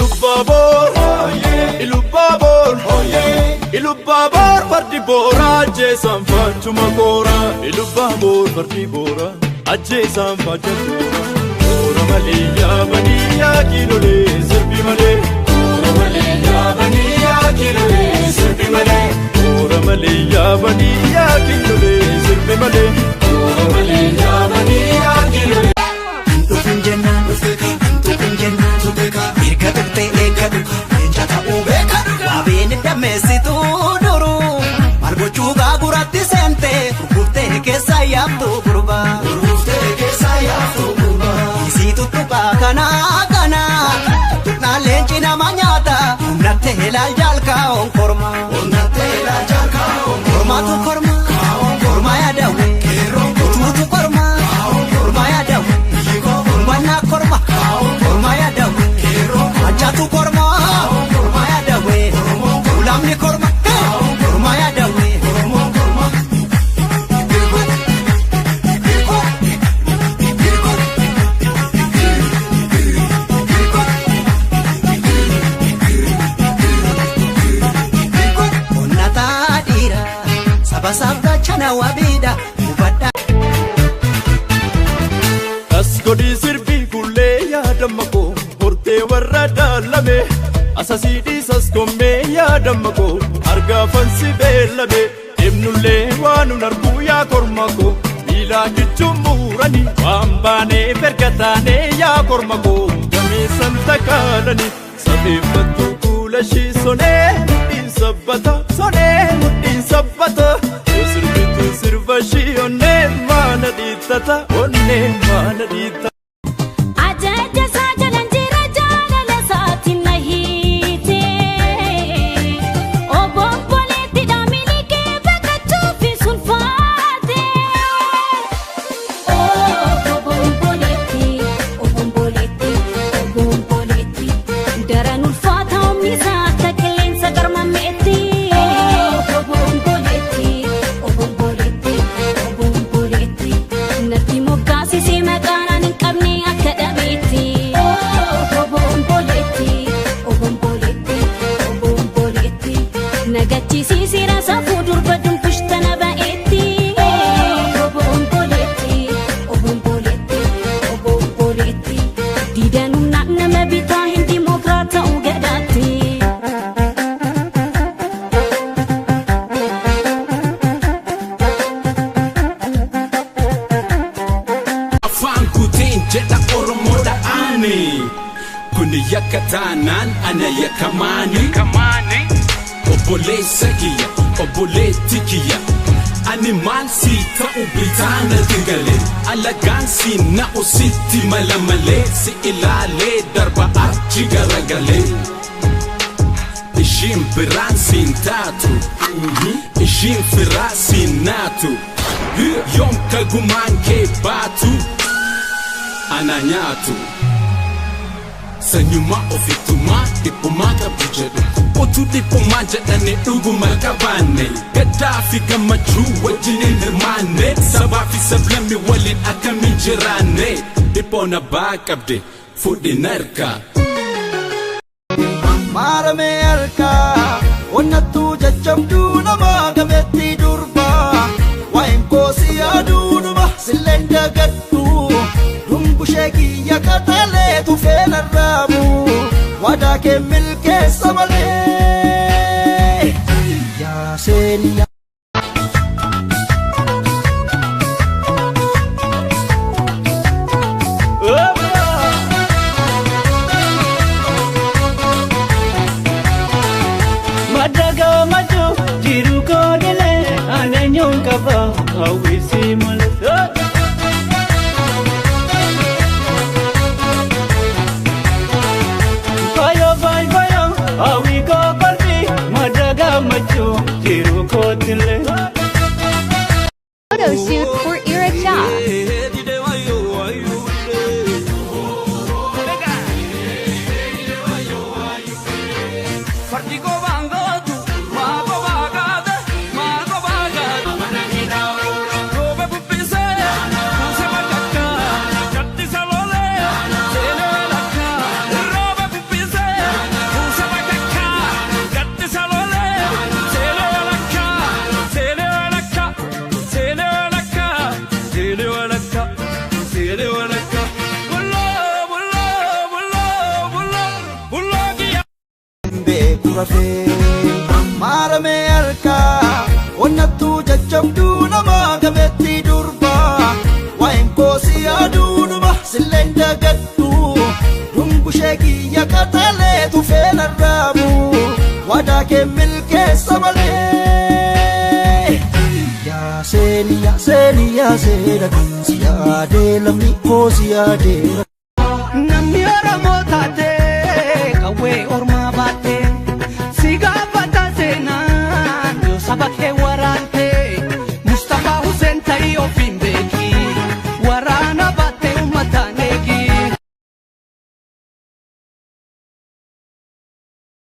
Ilubabor, Ilubabor, Ilubabor, fardi boora ajjeesaan faachuma koora. Ilubabor, fardi boora ajjeesaan faacha koora. Koora malee yaabanii yaa kiilolee sirbi malee. Koora malee yaabanii yaa kiilolee sirbi malee. Koora malee yaabanii yaa kiilolee sirbi malee. Koora malee yaabanii yaa kiilolee. Dhufin jennaan dhufin jennaan, erga tuqxee eeggatu leenca ta'uu beekadu. Waabeen dammeessituu duru maal gochuu gaaguratti seente, gurguftee keessa yaabtu gurbaa. Gurguftee keessa yaabtu gurbaa. Isii tuttuqaa kanaa kana tuttuqnaan leenci nama nyaata. Humnattee ilaal jaalkaa onkorma. Humnattee ilaal jaalkaa onkorma. Kormaatu korma. Korma yaadawee. Utuutu korma. Korma yaadawee. Kormannaa korma. Korma yaadawee. Machaatu korma. Korma yaadawee. Ulamni korma. Korma yaadawee. Onnataa dhiira saba saaf gaachana wabiidha hubadhaa. As godhi sirbii kullee yaadamma koo hortee warra daalame, asasii dhiisas kommee yaadamma koo argaafansi beellame, deemnullee waan nun arguu yaa korma koo miilaa kichuun muuranii waan baanee erga taanee yaa korma koo gameessan takaalanii safeeffattuu kuula ishii sonee mudhiin sabbata, sonee mudhiin sabbata, yoo sirbitu sirba ishii onnee maana dhiittata, onnee maana dhiittata. Ajaja isaa jalan jira, jaalala isaatiin na hiite. Obomboleetti dhaamilikee baqachuuf sulfaate. Obomboleetti, obomboleetti, obomboleetti. Daran ulfaata humni isaa akka qilleensa garmammeetti. Obomboleetti, obomboleetti, obomboleetti. Natti moggaasisee maqaan ani hin qabne akka dhabeetti. Obomboleetti, obomboleetti, obomboleetti. Nagachisiiseera safuu durba dumbishtana ba'eetti. Obomboleetti, obomboleetti, obomboleetti. Diidan humnaan nama bitaa hin dimokiraat ta'uu gadaatti. Afaan kuteen jedha, Oromoodha ani. Kuni yakka taanaan ana yakkamaani. Obboleessa kiyya, obboleetti kiyya. Ani maal sii ta'u bitaana gale. Alagaan si na'u sitti mala malee, si ilaalee darba achi garagalee. Ishiin biraan siin taatu, ishiin firaa siin naatu. Yoom ka gumaan kee baatu, ana nyaatu. Sanyummaa ofittummaa dhiphummaa qabdu jedhu. Utuu dhiphummaa jedhanii dhuguma qabaanne. Gaddaa fi gammachuu wajjin hin hirmaanne. Sabaa fi sablammi waliin akkamiin jiraanne. Dhiphoon abbaa qabde fuudhi narkaa. Maaramee harkaa onnattuu jajjabduu nama gameettii durbaa, waa'een koosii yaaduudhuma silleen dagadhu, dungushee kiyya qaxalee tufee narraabu, waadaa kee milkeessa malee yaa seeni. Madda gammachuu jiru koodilee aneenyuun qaba hawwisi malee. Fayo fayo fayo hawwi koo kolfi, madda gammachuu jiru koodilee. Photo shoot for Irreechaa. Fardi qobaan gootu maa qobaa gaate, maa qobaa gaate. Rooba bubbisee kuusee bakakkaa gaddisa lolee seenee lakkaa. Rooba bubbisee rafee. Maaramee harkaa onnattuu jajjabduu nama gameetti durbaa waa'een koo si yaaduudhuma silleen dagadhu dungushee kiyya qaxalee tufee narraabu wadaa kee milkeessa malee. Yaa seeni yaa seeni yaa seena si yaadee lamni koo si yaadeera.